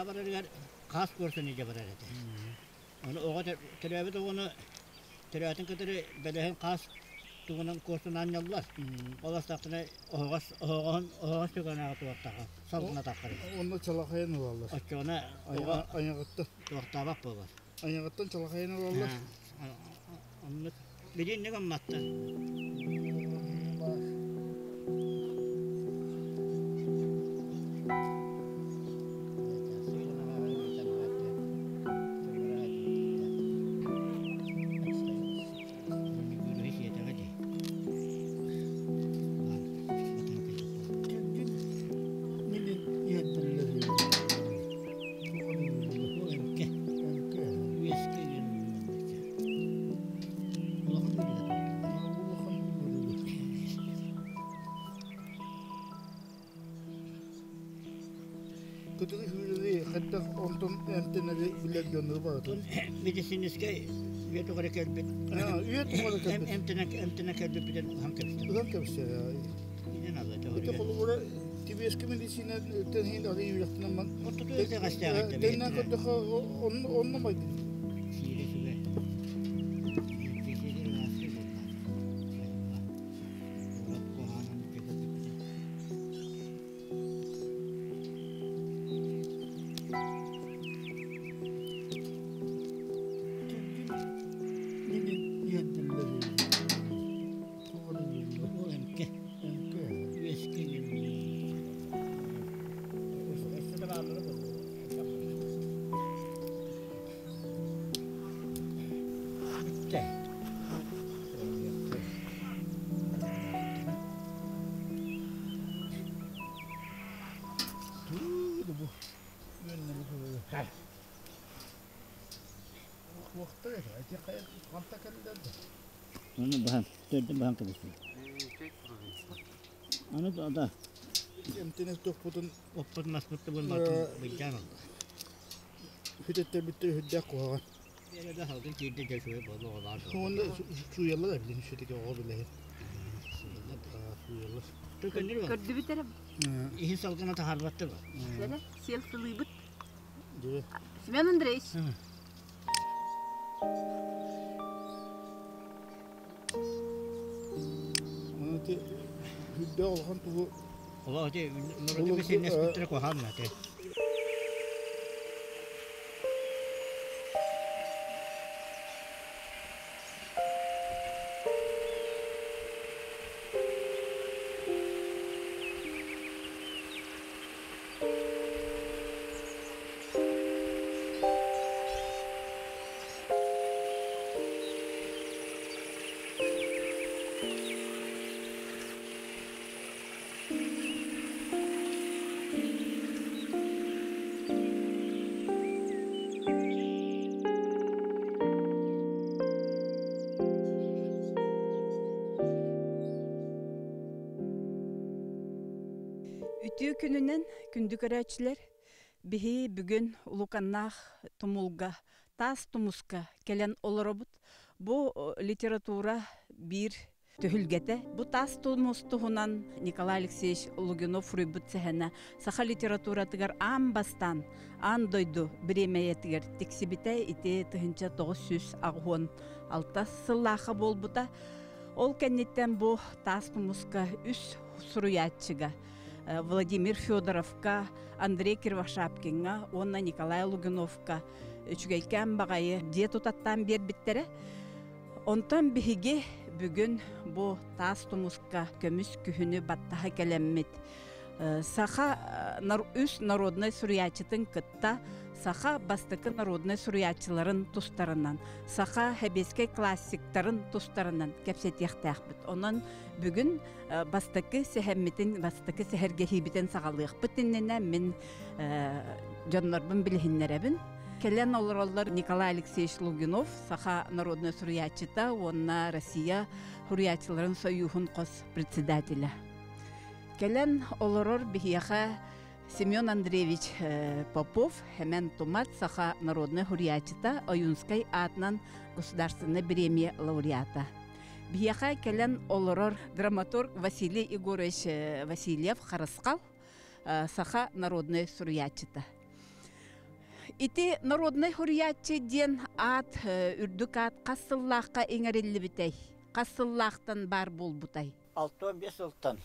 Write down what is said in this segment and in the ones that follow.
Барарыгар хаас куорсун илдьэ барар этэ. Ону оҕо төрөөбүт оҕону төрөөтүн кытары бэлэһин хаас тугунан куорсун аанньаллар. Ол астахтына оһоҕос оһоҕоһун оһоҕос түгэнэҕэ туохтаха салгына таххар. Онно чалахайын ылаллар. Оччоҕуна оҕо Айаҕыттан туохтаабат буолар. Айаҕыттан чалахайын ылаллар. Оннук билинни гымматтар. Кытылы сүүрэри хайдах онтон эмтэнэри билэр дьоннору барытын. Медицинскэй үйэ тухары кэлбит. Үйэ тухары кэлбит. Эмтэнэ эмтэнэ кэлбит бүтэн уһан кэбистэ. Уһан кэбистэ. Инэн алла Ити холобура тибиэски медицинаттан иһин арый үрэхтинэн ман. Оттуту итэҕэстээҕиттэ. Тэннэн көрдөхө онно майгын. Сиирэ сүгэ. Оны баһан, төрдүн баһан кэбиспит. Аны да Эмтэнэ тохпутун оппут маспыт тыбын бартын быйдаан алла. Хүтэттэрбиттэр үрдээх куһаҕан. Эрэ халгын киирдэ дьэ үчүгэй буолла оҕолоор. Уонна сууйаллар эбилин сүтүгэ оҕо билэһин. Сууйаллар. Көрдүбүт эрэ. Иһин салгына таһаарбаттар ба. Сиэл сылыыбыт. Семен Андреевич. Аны ити үрдээх улахан тугу Ола ити норуоту синнеспиттэрэ куһаан ати. Үтүө күнүнэн күндү көрөөччүлэр, биһи бүгүн Улуканнаах тумулга, таас тумуска кэлэн олоробут. Бу литература биир түһүлгэтэ. Бу таас тумус туһунан Николай Алексеевич Лугинов суруйбут сэһэнэ саха литературатыгар аан бастаан аан дойду бириэмийэтигэр тиксибитэ ити 1986 сыллаахха буолбута. Ол кэнниттэн бу таас тумуска үс суруйааччыга Владимир Федоровка, Андрей Кривошапкиҥҥа уонна Николай Лугиновка үчүгэйкээн баҕайы дьиэ тутаттаан биэрбиттэрэ. Онтон биһиги бүгүн бу таас тумуска көмүс күһүнү баттаһа кэлэммит саха үс народнай суруйааччытын кытта саха бастакы народнай суруйааччыларын тустарынан, саха сэбиэскэй классиктарын тустарынан кэпсэтиэхтээхпит. Онон бүгүн бастакы сэһэммитин, бастакы сэһэргэһиибитин саҕалыахпыт иннинэ мин дьоннорбун билиһиннэрэбин. кэлэн олороллор Николай Алексеевич Лугинов, саха народнай суруйааччыта уонна Россия суруйааччыларын союһун хос председателэ. Кэлэн олорор биһиэхэ Семен Андреевич Попов, Хэмэн Тумат, саха народнай суруйааччыта, Ойуунскай аатынан государственнай бириэмийэ лауреата. Биһиэхэ кэлэн олорор драматург Василий Егорович Васильев Харысхал, саха народнай суруйааччыта. Ити народнай суруйааччы диэн аат үрдүк аат хас сыллаахха иҥэриллибитэй? Хас сыллаахтан баар буолбутай? 65 сылтан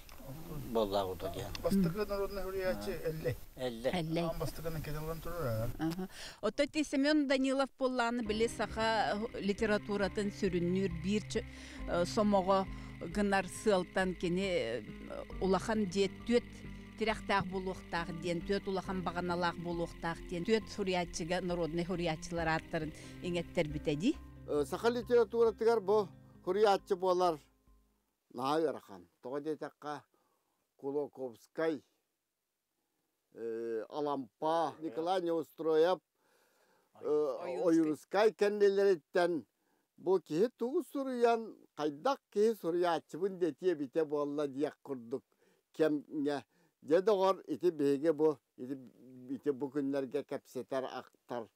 буоллаҕыта диэн. Бастакы народнай суруйааччы Эллэй. Эллэй. Эллэй. Аан бастакынан кэлэн турар. Оттон ти Семен Данилов буоллааны били саха литературатын сүрүннүүр биир сомоҕо гынар сыалтан кини улахан дьиэ түөт тирэхтээх буолуохтаах диэн, түөт улахан баҕаналаах буолуохтаах диэн, түөт суруйааччыга народнай суруйааччылар ааттарын иҥэттэрбитэ дии. Саха литературатыгар бу суруйааччы буолар наһаа ыарахан. Тоҕо диэтэххэ, Кулаковскай, Алампа, Николай Неустроев, Ойуунускай кэннилэриттэн бу киһи тугу суруйан, хайдах киһи суруйааччыбын дэтиэ эбитэ буолла диэх курдук кэмҥэ дьэ доҕор ити биһиги бу ити, ити бу күннэргэ кэпсэтэр ахтар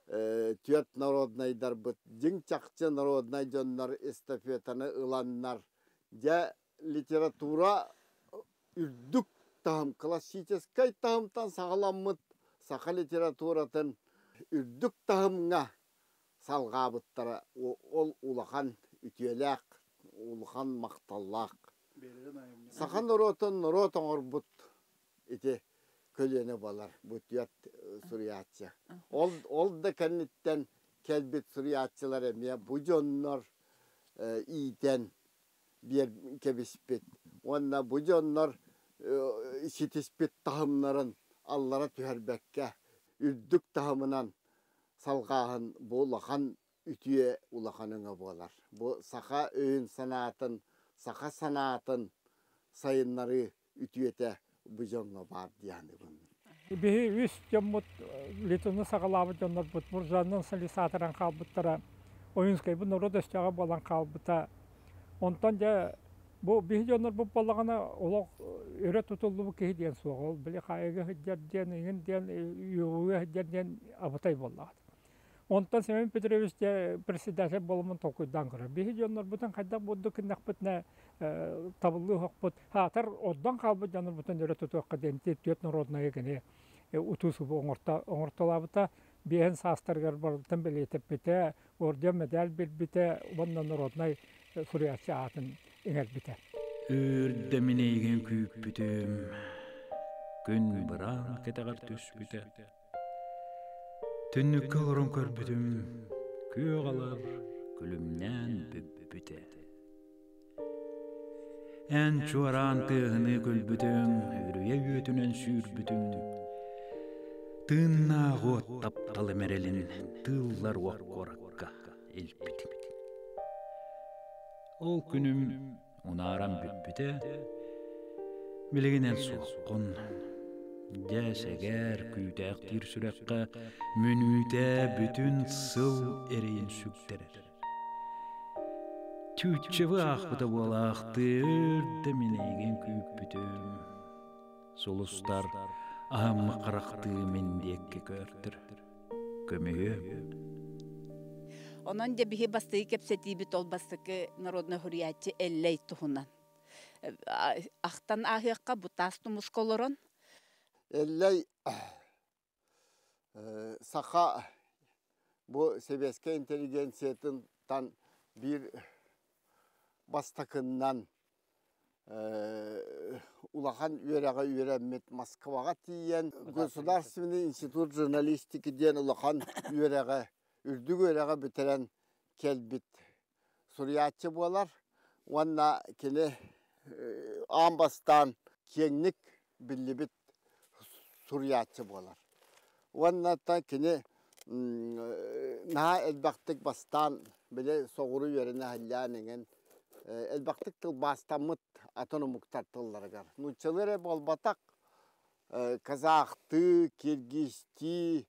түөрт народнайдарбыт дьиҥ чахчы народнай дьоннор эстафетаны ыланнар дьэ литература үрдүк таһым классическай таһымтан саҕаламмыт саха литературатын үрдүк таһымҥа салҕаабыттара ол улахан үтүөлээх улахан махталлаах саха норуотун норуот оҥорбут ити көлүөнэ буолар бу түөрт суруйааччы ол ол да кэнниттэн кэлбит суруйааччылар эмиэ бу дьоннор иитэн биэр кэбиспит уонна бу дьоннор ситиспит таһымнарын аллара түһэрбэккэ үрдүк таһымынан салҕааһын бу улахан үтүө улахан өҥө буолар. Бу саха өйүн-санаатын, саха санаатын сайыннарыы үтүөтэ бу дьоҥҥо баар дии саныыбын. Биһи үс дьоммут летуну саҕалаабыт дьоннорбут буржуаннан солисаатыран хаалбыттара, Ойуунскайбыт норуот өстөөҕө буолан хаалбыта. Онтон дьэ бу биһи дьоннорбут буоллаҕына олох өрө тутуллубут киһи диэн суох. Ол били хаайыга сылдьар диэн, иҥин диэн, үөҕүүгэ сылдьар диэн абытай буоллаҕа. Онтон Семен Петрович дьэ председатель буоламмын толкуйдаан көрөр. Биһи дьоннорбутун хайдах бурдук гыннахпытына табыллыы оһохпут хаатар ордон хаалбыт дьоннорбутун өрө тутуохха диэн түөрт народнайы кини утуу-субу оҥортолообута. Биэһин саастарыгар барытын бэлиэтэппитэ, орден медаль биэрбитэ уонна народнай суруйааччы аатын иҥэрбитэ. Үүрдэмин эйигин күүппүтүм, күн быраан кэтэҕэр түспүтэ. Түннүккэ олорон көрбүтүм, күөх алар күлүмнээн бүппүтэ. Эн чуораан тыаһыныы күлбүтүҥ, үрүйэ үөтүнэн сүүрбүтүҥ. Тыыннаах уот тапталым эрэлин тыыллар уот куоракка илпитим. Ол күнүм унааран бүппүтэ, билигин эн суоххун. Дьэ, сэгээр, күүтээхтиир сүрэххэ мүнүүтэ бүтүн сыл эрэйин сүктэрэр. Чүүччэбы аахпыта буолаахтыыр да мин эйигин күүппүтүм. Сулустар аһыммы харахтыы мин диэкки көөртөр. Көмүһү Онон дьэ биһи бастакы кэпсэтиибит ол бастакы народнай суруйааччы Эллэй туһунан. Ахтан ааһыахха бу таас тумуска олорон. Эллэй саха бу сэбиэскэй интеллигенциятыттан биир бастакыннан улахан үөрэҕи үөрэммит Москваҕа тиийэн Государственный институт журналистики диэн улахан үөрэҕи үрдүк үөрэҕи бүтэрэн кэлбит суруйааччы буолар уонна кини аан бастаан киэҥник биллибит суруйааччы буолар. Уонна кини наһаа элбэхтик бастаан били соҕуруу үөрэнэ иһиллээн иҥин элбэхтик тылбаастаммыт атын омуктар тылларыгар. Нууччалыы эрэ буолбатах, казахтыы, киргизтии,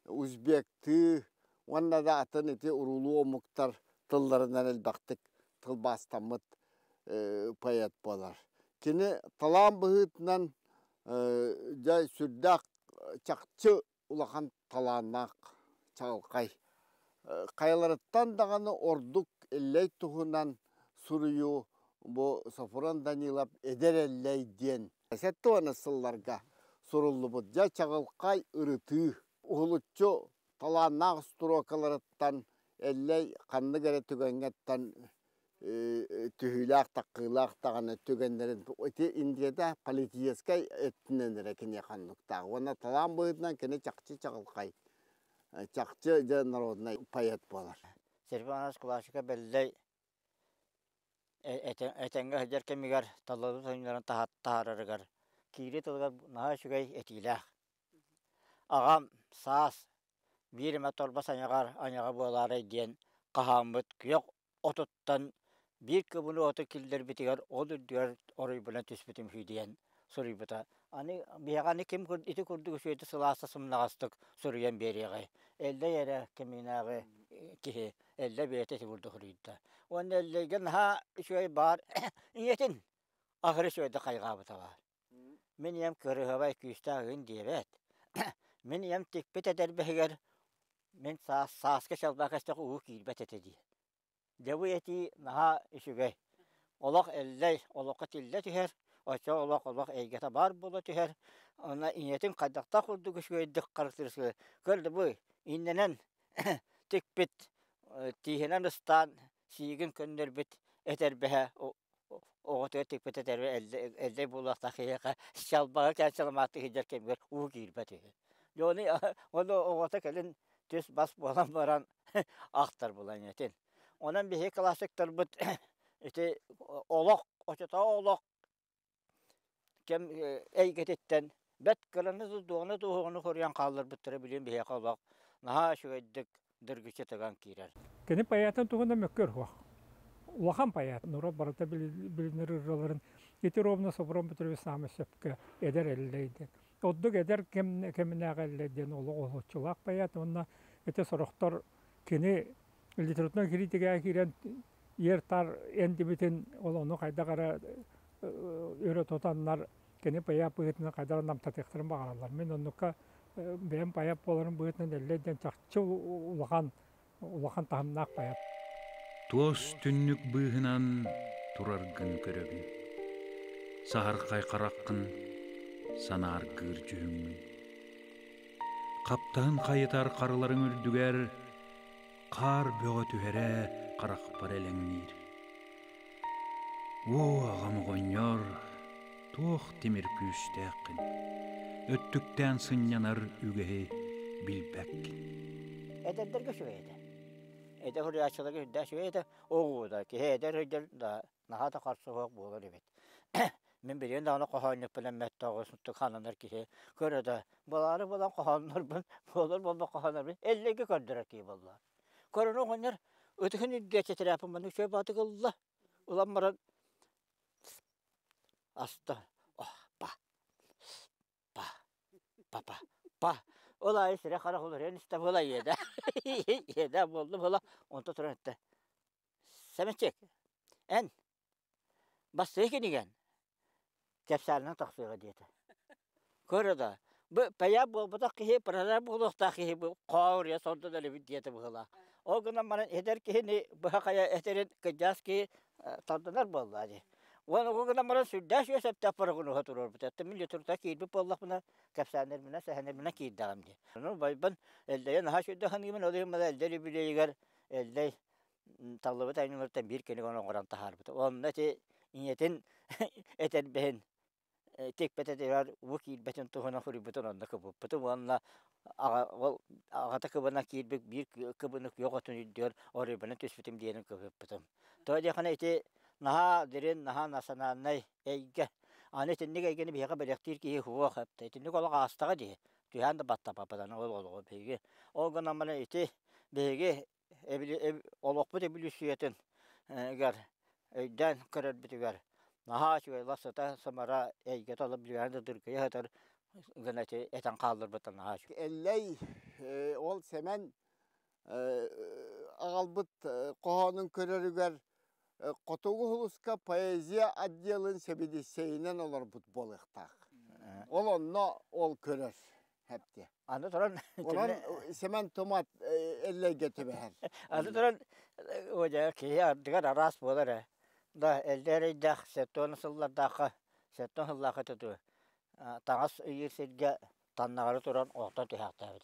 узбектыы уонна да атын ити уруулуу омуктар тылларынан элбэхтик тылбаастаммыт поэт буолар. Кини талаан быһыытынан дьэ сүрдээх чахчы улахан талааннаах чаҕылхай. Хайаларыттан даҕаны ордук Эллэй туһунан суруйуу бу Софрон Данилов «Эдэр Эллэй» диэн 70 сылларга суруллубут дьэ чаҕылхай ырытыы. Уһулуччу талааннаах строкаларыттан Эллэй ханнык эрэ түгэҥҥэттэн түһүүлээх-таххыылаах даҕаны түгэннэрин ити Индията политическай өттүнэн эрэ киниэхэ оннуктаах уонна талаан быһыытынан кини чахчы чаҕылхай, чахчы дьэ народнай поэт буолар. Сергей Иванович классика бэллэй этэҥҥэ сылдьар кэмигэр талыллыбыт ойууларын таһаарарыгар киирии тылыгар наһаа үчүгэй этиилээх. Аҕам саас биир эмэ торбос айаҕар айаҕа буолаарай диэн хаһааммыт күөх отуттан биир кыбыны оту киллэрбитигэр ол үрдүгэр оройбунан түспүтүм үһү диэн суруйбута. Аны биһиэхэ аны ким ити курдук үчүгэйдик сылааста сымнаҕастык суруйан биэриэҕэй. Эллэй эрэ кэминээҕи киһи Эллэй бэйэтэ ити курдук суруйда. Уонна Эллэйгэ наһаа үчүгэй баар ийэтин аһары үчүгэйдик хайҕаабыта баар. Мин ийэм кырыһабай күүстээх ыын диэбэт. Мин ийэм тикпит этэрбэһигэр мин саас сааскы чалбаах эстэх уу киирбэт этэ дии. Дьэ бу этии наһаа үчүгэй. Олох эллэй, олоххо тиллэ түһэр, оччо олох олох эйгэтэ баар буола түһэр. Онно ийэтин хайдахтаах курдук үчүгэйдик харыстыыр Көр да бу иннэнэн тикпит тииһинэн ыстаан сиигин көннөрбүт этэрбэһэ оҕотугар тикпит этэрбэ эллэй буолуохтаах киһиэхэ чалбаҕа кээн саламааттыы сылдьар кэмигэр уу киирбэт үһү. Дьону ону оҕото кэлин түс-бас буолан баран ахтар булан этин. Онон биһиги классиктарбыт ити олох очотоо олох кэм эйгэтиттэн бэрт кыраны дуоҕуна туоһугуну хоруйан хаалларбыттара билигин биһиэхэ олох наһаа үчүгэйдик дыргыччы тыган киирэр. Кини поэтын туһунан мөккүөр суох. Улахан поэт, норуот барыта билинэр ырыаларын ити ровно Соброн Петрович саамай сөпкө эдэр Эллэй диэн. Ордук эдэр кэм кэминээҕи Эллэй диэн олох олоччулаах поэт уонна ити сорохтор кини литературнай критикаҕа киирэн ер-тар эндибитин ол ону хайдах эрэ өрө тутаннар кини поэт быһыытынан хайдах эрэ намтатыахтарын баҕараллар. Мин оннукка бэйэм поэт буоларым быһыытынан Эллэй диэн чахчы улахан улахан таһымнаах поэт. Туос түннүк быыһынан тураргын көрөбүн. Саһархай хараххын санааргыыр дьүһүҥҥүн. Хаптаһын хайытар харыларыҥ үрдүгэр хаар бөҕө түһэрэ харахпар элэҥниир. Оо, аҕам оҕонньор, туох тимир күүстээххин, өттүктээн сынньанар үгэһи билбэккин. Эдэрдэргэ үчүгэй этэ. Эдэр суруйааччыларга үрдээх үчүгэй этэ. Оҕууда киһи эдэр сылдьар да наһаа да харсыһыах буолар эбит. Мин билигин даҕаны хоһоонньуппун эммэттээҕи хананар киһи көрө да Балаары булан хоһооннорбун, буолар буолбат хоһооннорбун эллэйгэ көрдөрөр киһи буолла. Көрөн оҕонньор ытыһын үрдүгэр титирээппин маннык үчүгэй баҕатык ылла. Ылан баран аста па па па па ол аайы сирэ-харах уларыйан истэ буола иэдэ иэдэ буолла буола онто туран эттэ Сэмэнчик эн Бастакы кинигэн кэпсээнинэн тахсыаҕа диэтэ. Көрө да, бу пэйэ буолбатах киһи, прораб буолуохтаах киһи бу хоорья сордон өлүбүт диэтэ быһыылаах. Ол гынан баран эдэр киһини быһа хайа этэрин кырдьаҕас киһи тардынар буоллаа дии. Уонна ол гынан баран сүрдээх үчүгэй сөптөөх прогноза туруорбут. Оттон мин литература киирбит буоллахпына, кэпсээннэрбинэн, сэһэннэрбинэн киирдэҕим дии. Ону байбан Эллэйи наһаа сүрдээх саныыбын, ол иһин Эллэй үбүлүөйүгэр Эллэй Таллыбыт айымньыларыттан биир кинигэ оҥорон таһаарбыта. Онно ити ийэтин этэрбэһин тикпэт этигэр уу киирбэтин туһунан суруйбутун онно кыбыппытым уонна ол аҕата кыбынан киирбит биир кыбыны күөх отун үрдүгэр оройбунан түспүтүм диэнин кыбыппытым. Тоҕо диэххинэ ити наһаа дириҥ, наһаа национальнай эйгэ. Аны итинник эйгэни биһиэхэ бэлэхтиир киһи суох эбит. Итинник олох аастаҕа дии. Түһээн да баттапаппытана ол олоҕу биһиги. Ол гынан баран ити биһиги олохпут эбилүүссүйэтин өйдөөн көрөрбүтүгэр наһаа үчүгэй сыта-сымара эйгэтэ олох билигин да дыргыйа сытар. Гына этэн хаалларбыттан наһаа Эллэй ол Сэмэн аҕалбыт хоһоонун көрөрүгэр Хотугу Сулуска поэзия отделын сэбиэдиссэйинэн олорбут буолуохтаах. Ол онно ол көрөр хэпти. Аны туран Онон Сэмэн Тумат Эллэйгэ түбэһэр. Аны туран о киһи ардыгар араас буолар ээ. Да эллэй эрэйдээх 70 сыллардаахха 70 сыллаахха туту таҥас ыйыыр сиргэ таннаҕары туран охтон түһээхтээбит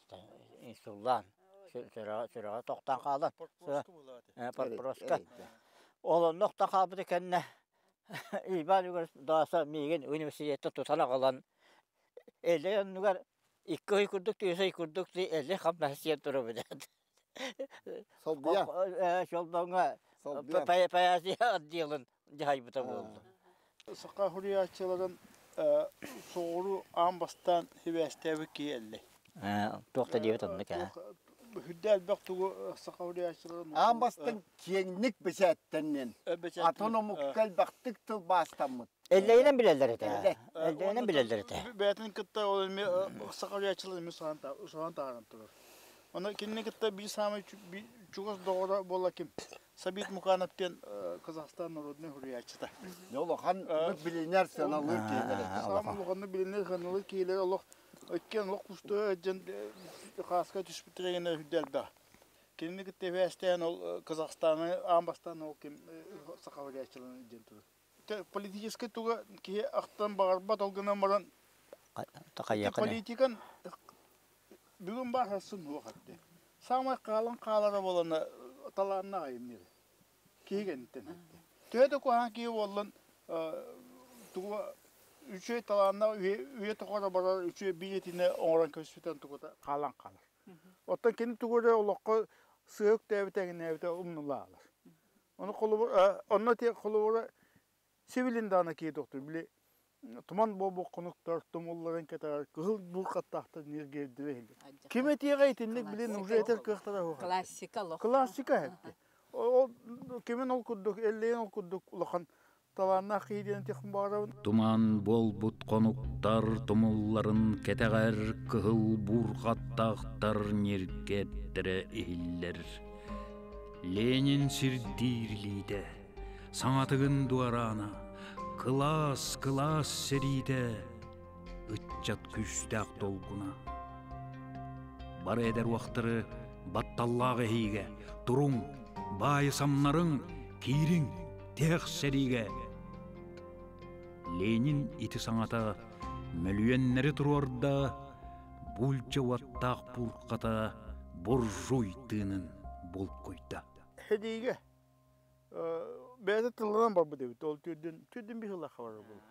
инсуллаан сүрэҕэ тохтоон хаалан парпроска ол онно охтон хаалбыта кэннэ Иван Егорович Дааса миигин университетта тутан аҕалан элэй оннугар 2 ый курдук 3 ый курдук элэй хамнаһы сиэн турабын Солбуйа. Чолбоҥҥо поэзия отделын дьаһайбыта буолла. Саха суруйааччыларын соҕуруу аан бастаан сибээстээбит киһи эллэй. Туох да диэбит оннук ээ. Үрдэ элбэх тугу саха суруйааччыларын Аан бастаан киэҥник бэчээттэннин. Атын омукка элбэхтик тылбаастаммыт. Эллэйинэн билэллэр этэ. Эллэйинэн билэллэр этэ. Бэйэтин кытта ол эмиэ саха суруйааччыларын эмиэ суһан таһааран турар. Ону кинини кытта биир саамай чугас доҕоро буола ким? Сабит Муканов диэн Казахстан народнай суруйааччыта. Улахан билинэр сыаналыыр киһилэр. Саамай улаханнык билинэр сыаналыыр киһилэр олох иккиэн олох кустуга дьон хааска түспүттэригинэ үрдэ элбэх. Кинини кытта эбээстээн ол Казахстаны аан бастаан ол ким саха суруйааччыларын диэн турар. Политическай туга киһи ахтан баҕарбат ол гынан баран политикан бүгүн баар сарсын суох этэ. Саамай хаалан хаалара буолана талааннаах айымньы. Киһи кэнниттэн эттэ. Төһө да куһаҕан киһи буоллун тугу үчүгэй талааннаах үйэ тухары барар үчүгэй биир итини оҥорон көспүтэн тугута хаалан хаалар. Оттон кини тугу эрэ олоххо сыа үктээбитэ эҥинээбитэ умнулаалар. Ону холобур онно холобура Сибилин даҕаны киһи тохтуур. Били туман буолбут хонуктар тумулларын кэтэҕэр кыһыл буурхаттаахтар ньиргиэрдэрэ иһиллэр. Ким этиэҕэ итинник билин уже этэр кыахтара суох. Классика олох. Классика эпти. Ол кимин ол курдук, эллэйин ол курдук улахан талааннаах киһи диэн этиэхпин баҕарабын. Туман буолбут хонуктар тумулларын кэтэҕэр кыһыл буурҕаттаахтар ньиргиэрдэрэ иһиллэр. Ленин сирдиир илиитэ, саҥатыгын дуораана, кылаас, кылаас сэриитэ, ыччат күүстээх долгуна. Бары эдэр уохтары батталлаах эһиигэ, туруҥ, баайы самнарыҥ, киириҥ, тиһэх сэриигэ. Ленин ити саҥата мөлүйүөннэри туруорда, булча уоттаах буурҕата буржуй тыынын булкуйда. Хэдиигэ бэйэтэ тылланан барбыт эбит. Ол түрдүн түрдүн быһыылаах барар буол.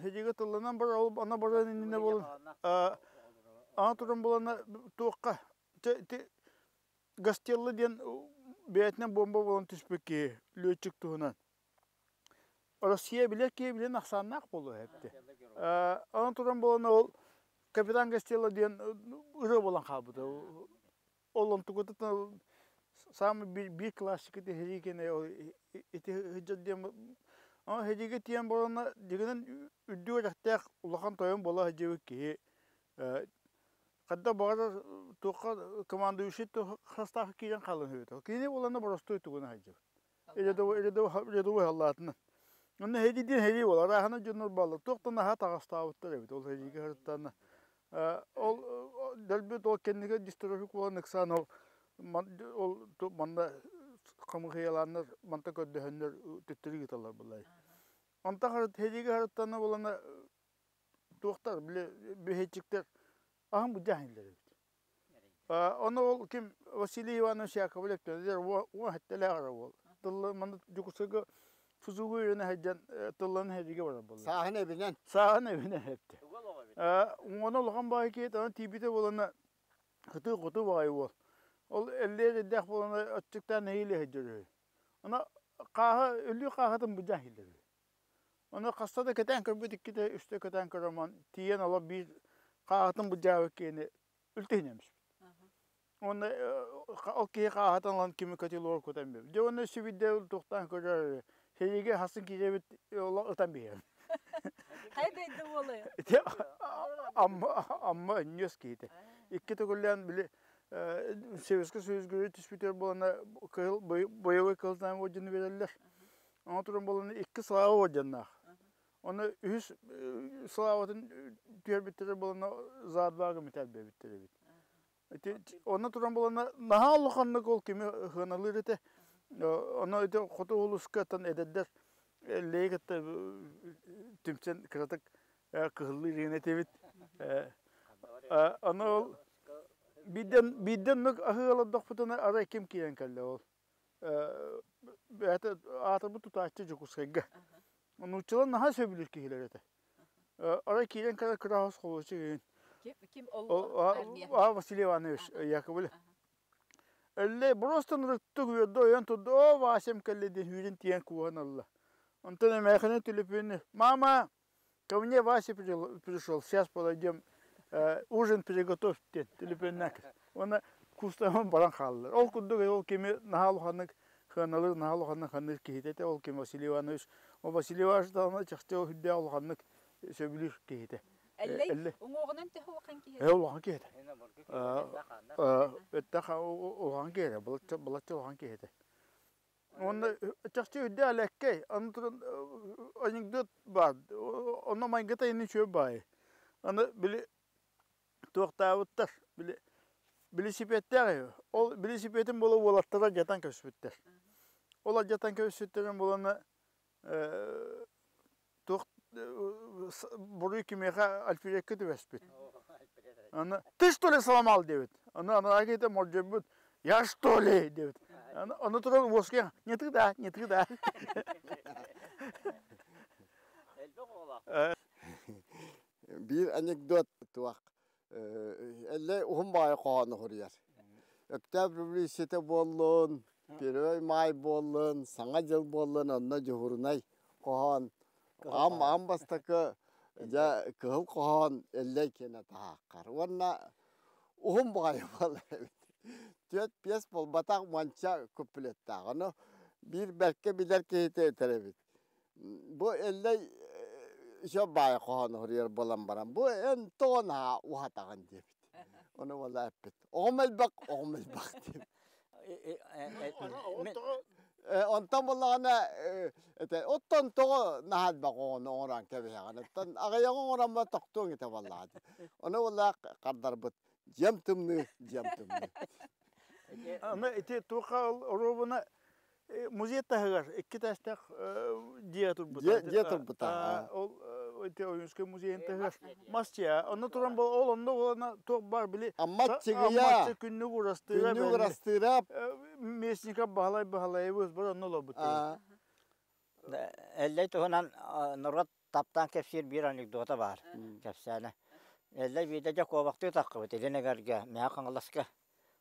Хэдиигэ тылланан барар, ол ана баран иннинэ буолан ана туран булана туохха Гастелло диэн бэйэтинэн бомба буолан түспүт киһи лүөччүк туһунан Россия билэр киһи билэн ахсааннаах буолуо эбит. Онон туран буолан ол капитан Гастелло диэн ырыа буолан хаалбыта. Ол онтукутун самый биир классика ити ол ити сылдьар диэн Хэдигэ тиийэн буоланна дьигинэн үрдүк үөрэхтээх улахан тойон буола сылдьыбыт киһи ханна баҕарар туохха командующий састаахха киирэн хаалан үһү. Кини буоланна боростуой тугуна сылдьыбыт. Рядовой халлаатынан. Онно һэдии диэн һэдии буолар. Арааһына дьоннор бааллар. Туохтан наһаа таҕастаабыттар эбит. Ол һэдиигэ сырыттаана. Ол дөлбүт ол кэннигэр дистрофик буолан ыксаан ол ол манна хамыхыйалааннар манта көрдөһөннөр төттөрү ыыталлар былай. Онтон һэдиигэ сырыттаана буолана туохтар били бүһэччиктэр аһын будьаһын эбит. Ону ол ким Василий Иванович Яковлев диэн уон сэттэлээх эрэ уол. Тылла манна Дьокуускайга физугу үөрэнэ сылдьан тылланан сэриигэ барар буолла. Сааһын эбинэн. Сааһын эбинэн эпти. Уона улахан баҕайы киһи онон тиийбитэ буолана сытыы-хотуу баҕайы уол. Ол эллиэр эрдээх буолана аччыктаан нэһиилэ сылдьар үһү. Аны хааһы өлүү хааһытын быдьаан иһиллэр үһү. Ону хаста да кэтээн көрбүт иккитэ, үстэ кэтээн көрөмөн тиийэн олох биир хааһытын былдьаабыт киһини үлтүһүнэммит. Уонна ол киһи хааһытын ылан кими котелугар кутан биэрбит. Дьэ уонна өссө биирдэ туохтаан көрөр сэриигэ хасын киирэбит ытан биһиэм. Хайа дойду буолуо? Ити Амма Амма өнньүөс киһитэ. Икки төгүллээн били Советскай Союзга түспүтүгэр буолана кыһыл боевой кыһыл знамя ордены берэллэр. Ону туран буолана икки слава орденнаах. Оны үһүс славатын түһэрбиттэрэ буолана за два гыммыт бэбиттэр эбит. Ити онно туран буолана наһаа улаханнык ол кими хыаналыыр этэ. Ону ити хоту улууска эдэрдэр Эллэйи кытта түмсэн кыратык кыһыллыы диэн этибит. Аны ол биирдэн биирдэн оннук аһыы олордохпутуна арай ким киирэн кэллэ ол. Бэйэтэ аатырбыт тутааччы Дьокуускайга. Нууччалар наһаа сөбүлүүр киһилэр этэ. Арай киирэн кэлэр кыраһас холуочук игин. Ким ол армия? Василий Иванович Яковлев. Эллэй просто нырыттык үөрдэ ойон турда, оо, Васям кэллэ диэн сүүрэн тиийэн кууһан ылла. Онтон эмээхинин түлүпүөнү, мама, ко мне Вася пришел, сейчас подойдем, ужин приготовь диэн түлүпүөннээх. Уонна куустаһан баран хааллар. Ол курдук ол кими наһаа улаханнык хыаналыыр, наһаа улаханнык ханыыр киһитэ этэ. Ол ким Василий Иванович. Ол Василий Иванович даҕаны чахчы үрдээх улаханнык сөбүлүүр киһитэ. Эллэй уҥуоҕунан төһө улахан киһи? Улахан киһи этэ. Өттөх улахан киһи этэ, балачча улахан киһи этэ. Уонна чахчы үрдээх элэккэй, аны туран анекдот баар, онно майгыта иннин үчүгэй баайы. Аны били туохтаабыттар, били билисипиэттээх үһү. Ол билисипиэтин буола уолаттара алдьатан кэбиспиттэр. Ол алдьатан кэбиспиттэрин булана туох буруй кимиэхэ Альфредка түбэспит. Аны ты что ли сломал диэбит. Аны анараа киһитэ мордьойбут я что ли диэбит. Аны туран уоскуйан не ты да, не ты да. Биир анекдот туох Эллэй уһун баҕайы хоһоону суруйар. Өктөөп революцията буоллун, Первый май буоллун, Саҥа дьыл буоллун, онно дьуһурунай хоһоон. Аам аам бастакы дьэ кыһыл хоһоон Эллэй киэнэ таһааххар. Уонна уһун баҕайы буолар эбит. Түөрт пиэс буолбатах уонча куплеттаах. Ону биир бэркэ билэр киһитэ этэр эбит. Бу Эллэй все баай хоһоон суруйар буолан баран, бу эн тоҕо наһаа уһатаҕын диэбит. Ону уола эппит. Оҕом элбэх, оҕом элбэх диэбит. Онтон буоллаҕына этэ, оттон тоҕо наһаа элбэх оҕону оҥорон кэбиһэҕин? Оттон аҕыйаҕы оҥороммо тохтуоҥ этэ буоллаҕа дии. Ону уола хардарбыт, дьиэм тымныы, дьиэм тымныы. Аны ити туохха оруобуна Музей таһыгар икки этээстээх дьиэ турбута. Дьиэ турбута. Ол ити Ойуунскай музейын таһыгар мас дьиэ. Онно туран ол онно буолана туох бар били Аммат чыгыйа. Күннүк урастыыра. Күннүк урастыыра. Местников Баһылай Баһылайыбыс бар онно олорбут. Эллэй туһунан норуот таптаан кэпсиир биир анекдота баар кэпсээнэ. Эллэй биирдэ дьэ куобахтыы таххыбыт Илин Эҥэргэ, Мэҥэ Хаҥаласка.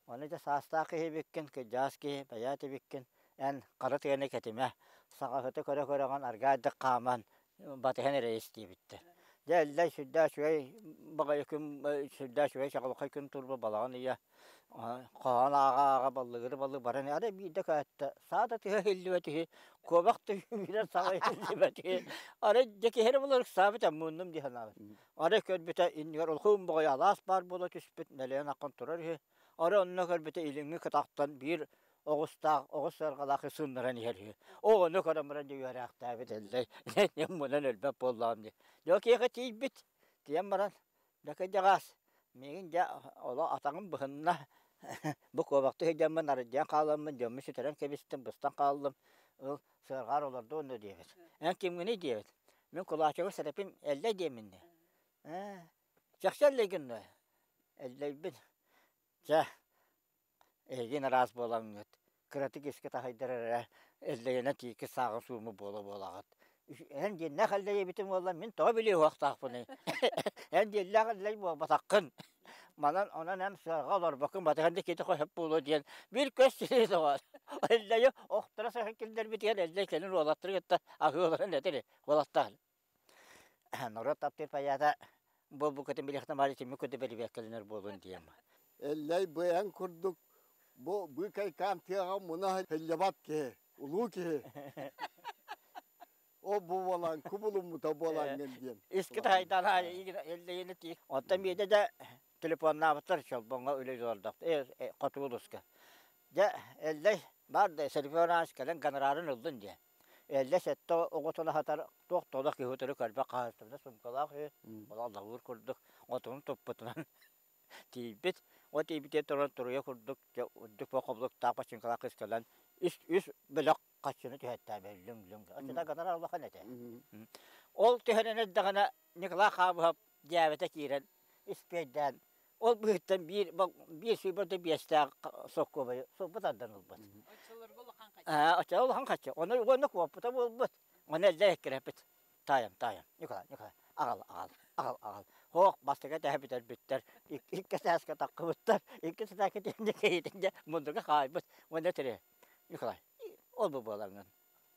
Ону дьэ саастаах киһи эбиккин, кырдьаҕас киһи, бэйээт эбиккин, эн хара тыаны кэтимэ, саҕаһыты көрө-көрөҕүн аргаайдык хааман батыһан эрэ ис диэбиттэр. Дьэ Эллэй сүрдээх үчүгэй баҕайы күн, сүрдээх үчүгэй чаҕылхай күн турбут балаҕан ыйа хоһоон ааҕа-ааҕа баллыгыры-баллы баран арай биирдэ көһөттө, саа да тыһа иһиллибэт үһү, куобах да үүрэр саҕа иһиллибэт үһү. Арай дьэ киһи эрэ булар ыксаабыт мууннум дии санаабыт. Арай көрбүтэ иннигэр улахан баҕайы алаас баар буола түспүт, нэлэйэн аххан турар үһү. Арай онно көрбүтэ илиҥҥи кытахтан биир оҕустаах, оҕус сыарҕалаах сыннаран иһэр үһү. Оҕону көрөн баран дьэ үөрээхтээбит Эллэй мунан өлбөт буоллаҕым дии. Дьэ киэхэ тиийбит, тиийэн баран дьэ кырдьаҕаас, миигин дьэ олох атаҕым быһынна, бу куобахтыы сылдьаммын арыйдьан хааламмын дьоммун сүтэрэн кэбистим, быстан хааллым, ыл сыарҕаар олордо онно диэбит. Эн кимҥиний диэбит. Мин кулаачыгы сэрэпим Эллэй диэммин дии. Ээ, чахчы Эллэйгин дуо? Эллэйбин. Чэ, эһигин араас буолаҥҥыт, кыратык искэ таһыйдар эрэ Эллэйинэн тиикки сааҕын сууму буола-буолаҕыт. Эн диэннээх Эллэй эбитиҥ буолла, мин тоҕо билиэ уохтаахпыный? Эн диэллээх Эллэй буолбатаххын. Манан онон эн сыарҕа олорбоккун батыһан да киһи сөп буолуо диэн биир көс сири доҕор. Эллэйи охторо сыһан киллэрбитигэр Эллэй кэлин уолаттары кытта аһыы олорон этэр уолаттар. Норуот таптыыр паята буолбуккутун билиэхтэн баары итиммит курдук бэрибиэккэлэнэр буолун диэм. Эллэй быйаҥ курдук бу быыкайкаан тыаҕа муна сылдьыбат киһи, улуу киһи. О бу буолан кубулуммута буолаҥҥын диэн. Иски тайдана эллейini ти. Онтон биирдэ да телефоннаабыттар Чолбоҥҥо үлэ олордох. Хотугу улууска. Дьэ, Эллэй баар да Сергей кэлэн гонорарын ыллын диye. Эллэй сэттэ оҕотун аһатар туох толох киһи утары көрбөх хаһаайыстыбата сумкалаах үһү. Ол аллаһыыр курдук отун туппутунан тиийбит. Ол тиийбитигэр туран туруйа курдук үрдүк хобулуктаах бачыыҥкалаах кыыс кэлэн үс үс бөлөх хаччыны түһэттээбэ лүҥ лүҥ оччото гонорар улахан этэ. Ол түһэрэн эрдэҕинэ Николай Хаабыһап дьээбэтэ киирэн испиэйдээн ол быһыттан биир биир сүүрбэ биэстээх соккуобайы сулбу тардан ылбыт. Оччолорго улахан хаччы. Ону уонна куоппута буолбут. Ону эллэ эккирэппит. Таайам, таайам, Николай, Николай, аҕал, аҕал, аҕал, аҕал. Хоох, бастакы этээһи бүтэрбиттэр, икки этээскэ таххыбыттар, икки этээскэ тиийдэ киһитин дьэ муннуга хаайбыт. Уонна этэрэ, Николай, ол бу буолаҥҥын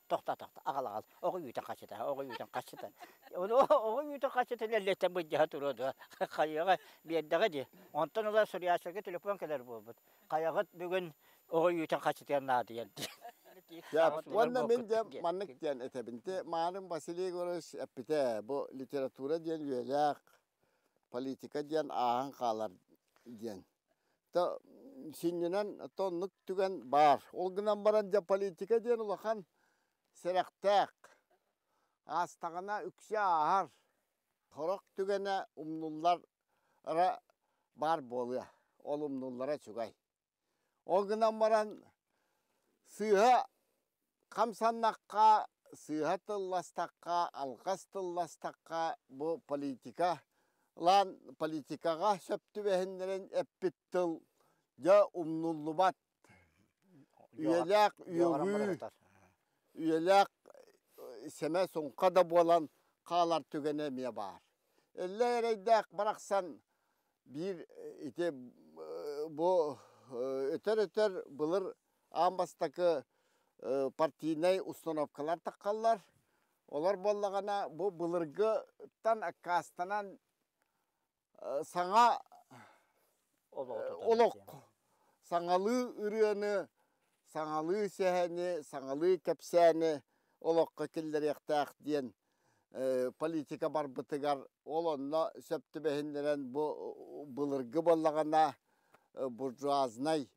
тохто тохто аҕал аҕал оҕо үүтүн хаччыта оҕо үүтүн хаччыта ону оҕо үүтүн хаччыта лэллэттэн былдьаһа туруо дуо хайыаҕа биэрдэҕэ дии онтон ыла суруйааччыларга телефон кэлэр буолбут хайаҕыт бүгүн оҕо үүтүн хаччытыгар наадыйар диэн Уонна мин дьэ маннык диэн этэбин. Те Маарын Василий Егорович эппитэ, бу литература диэн үйэлээх, политика диэн ааһан хаалар диэн. То сүнньүнэн оннук түгэн баар. Ол гынан баран дьэ политика диэн улахан сэрэхтээх. Аастаҕына үксэ ааһар. Сорох түгэнэ умнуллара баар буолуо. Ол умнуллара үчүгэй. Ол гынан баран сыыһа хамсаннахха, сыыһа тылластахха, алҕас тылластахха бу политика лаан политикаҕа сөп түбэһиннэрэн эппит тыл дьэ умнуллубат үйэлээх үөҕүү үйэлээх сэмэ суҥха да буолан хаалар түгэнэ эмиэ баар. Эллэ эрэйдээх барахсан биир ити бу өтөр-өтөр былыр аан бастакы партийнай установкалар таххаллар. Олор буоллаҕына бу былыргыттан аккаастанан саҥа олох саҥалыы ырыаны, саҥалыы сэһэни, саҥалыы кэпсээни олоххо киллэриэхтээх диэн политика барбытыгар ол онно сөп түбэһиннэрэн бу былыргы буоллаҕына буржуазнай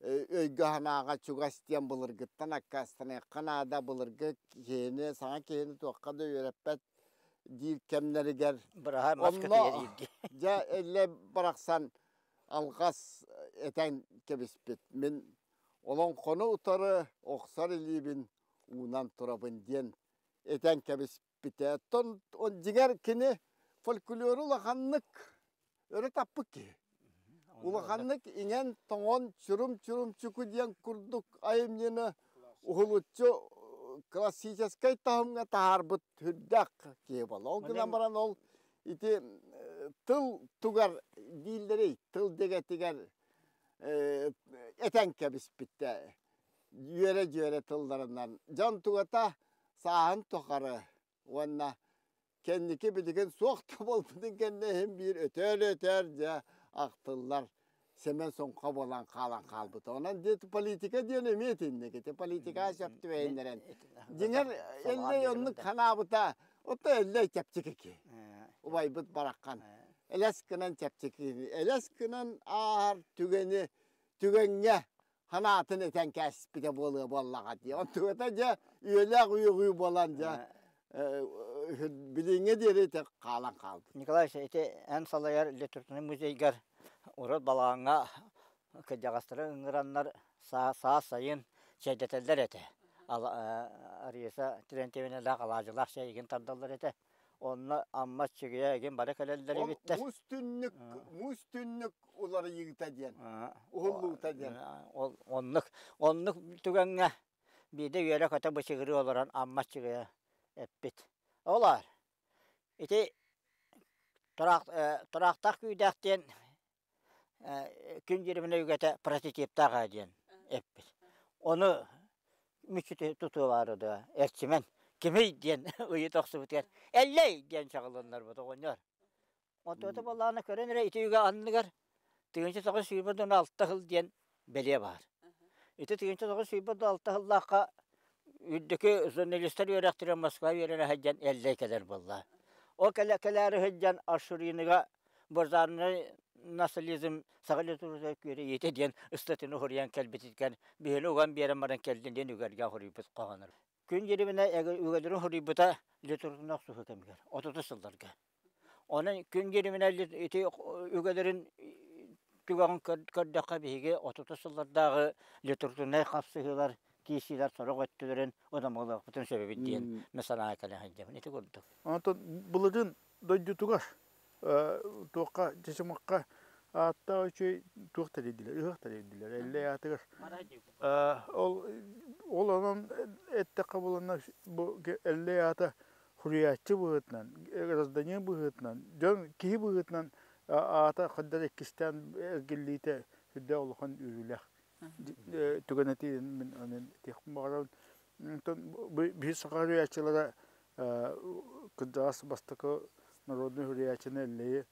өйгө-санааҕа чугас диэн былыргыттан аккаастаныахха наада былыргы киһини саҥа киһини туохха да үөрэппэт диир кэмнэригэр онно дьэ эллэ барахсан алҕас этэн кэбиспит мин олоҥхону утары охсор илиибин уунан турабын диэн этэн кэбиспитэ. Оттон дьиҥэр кини фольклору улаханнык өрө таппыт киһи. Улаханнык иҥэн-тоҥон чурум-чурумчуку диэн курдук айымньыны уһулуччу классическай таһымҥа таһаарбыт сүрдээх киһи буолла. Ол гынан баран ол ити тыл тугар дииллэрий, тыл дэгэтигэр этэн кэбиспиттэ. Үөрэ-дьүөрэ тылларынан дьон тугата сааһын тухары уонна кэнники билигин суох да буолбутун кэннэ иһин биир өтөөр-өтөөр дьэ ахтыллар Сэмэн Соҥхо буолан хаалан хаалбыта. Онон диэт политика диэн эмиэ итинник. Ити политикаҕа сөп түбэһиннэрэн. Дьиҥэр Эллэй оннук санаабыта. Ото Эллэй чэпчэки киһи. Убайбыт бараххан. Элэс гынан чэпчэки. Элэс гынан ааһар түгэни түгэҥҥэ санаатын этэн кээспитэ буолуо буоллаҕа дии. Онтугата дьэ үйэлээх үөҕүү буолан дьэ билиҥҥэ диэри ити хаалан хаалбыт. Николай ити эн салайар литературнай музейгар урут балаҕаҥҥа кырдьаҕастары ыҥыраннар саас сайын чэйдэтэллэр этэ. Ариса Терентьевналаах алаадьылаах чэйигин тардаллар этэ. Онно Амма Чигия игин бары кэлэллэр эбиттэр. Муус түннүк, муус түннүк уларыйыыта диэн, уһуллуута диэн. Ол оннук, оннук түгэҥҥэ биирдэ үөрэ-көтө бычыгырыы олорон Амма Чигия эппит. Олоор, ити тураахтаах күүдээх диэн күн дьириминэ үгэтэ прототиптаах ээ диэн эппит. Ону мүччү тутуолаары да эрчимэн кимий диэн ыйыта охсубутугар Эллэй диэн чаҕылыннарбыт оҕонньор. Онтуота буоллаҕына көрөн эрэ ити үгэ анныгар 1926 сыл диэн бэлиэ баар. Ити 1926 сыллаахха Үрдүкү журналистар үөрэхтэрэ Москва үөрэнэ сылдьан Эллэй кэлэр буолла. Ол кэлэ кэлээри сылдьан Ашуриныга базарный национализм саха литературата күөрэйиитэ диэн ыстатыйаны суруйан кэлбитигэр биһини уган биэрэн баран кэллин диэн үгэргэ суруйбут хоһоонор. Күн дьириминэ үгэлэрин суруйбута литератураны охсуһуу кэмигэр, 30 сылларга. Онон күн дьириминэ ити үгэлэрин түгэҕин көрдөххө биһиги 30 сыллардааҕы литературнай хапсыһыылар, киирсиилэр сорох өттүлэрин удамалыахпытын сөбүбүт диэн мин санаа кэлэн сылдьабын. Ити курдук. Онтон былырыын дойдутугар туохха Чычымахха ааттаах үчүгэй туох тэрийдилэр, ыһыах тэрийдилэр, Эллэй аатыгар. Ол ол онон эттэххэ буланна бу Эллэй аата суруйааччы быһыытынан, гражданин быһыытынан, дьон киһи быһыытынан аата хайдах иккистээн эргиллиитэ сүрдээх улахан үөрүүлээх түгэн этиин мин онон этиэхпин баҕарабын. Онтон биһи саха суруйааччылара кырдьаҕас бастакы народнай суруйааччыны Эллэйи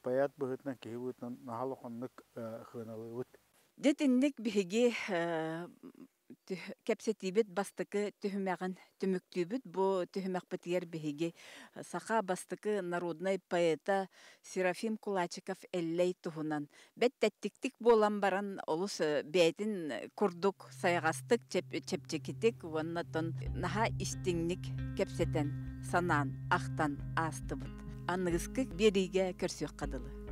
поэт быһыытынан, киһи быһыытынан наһаа улаханнык сыаналыыбыт. Дьэ итинник биһиги кэпсэтиибит бастакы түһүмэҕин түмүктүүбүт. Бу түһүмэхпитигэр биһиги саха бастакы народнай поэта Серафим Кулачиков-Эллэй туһунан бэрт тэттиктик буолан баран олус бэйэтин курдук сайаҕастык, чэпчэкитик уонна оттон наһаа истиҥник кэпсэтэн, санаан, ахтан аастыбыт. Аныгыскы биэриигэ көрсүөххэ дылы.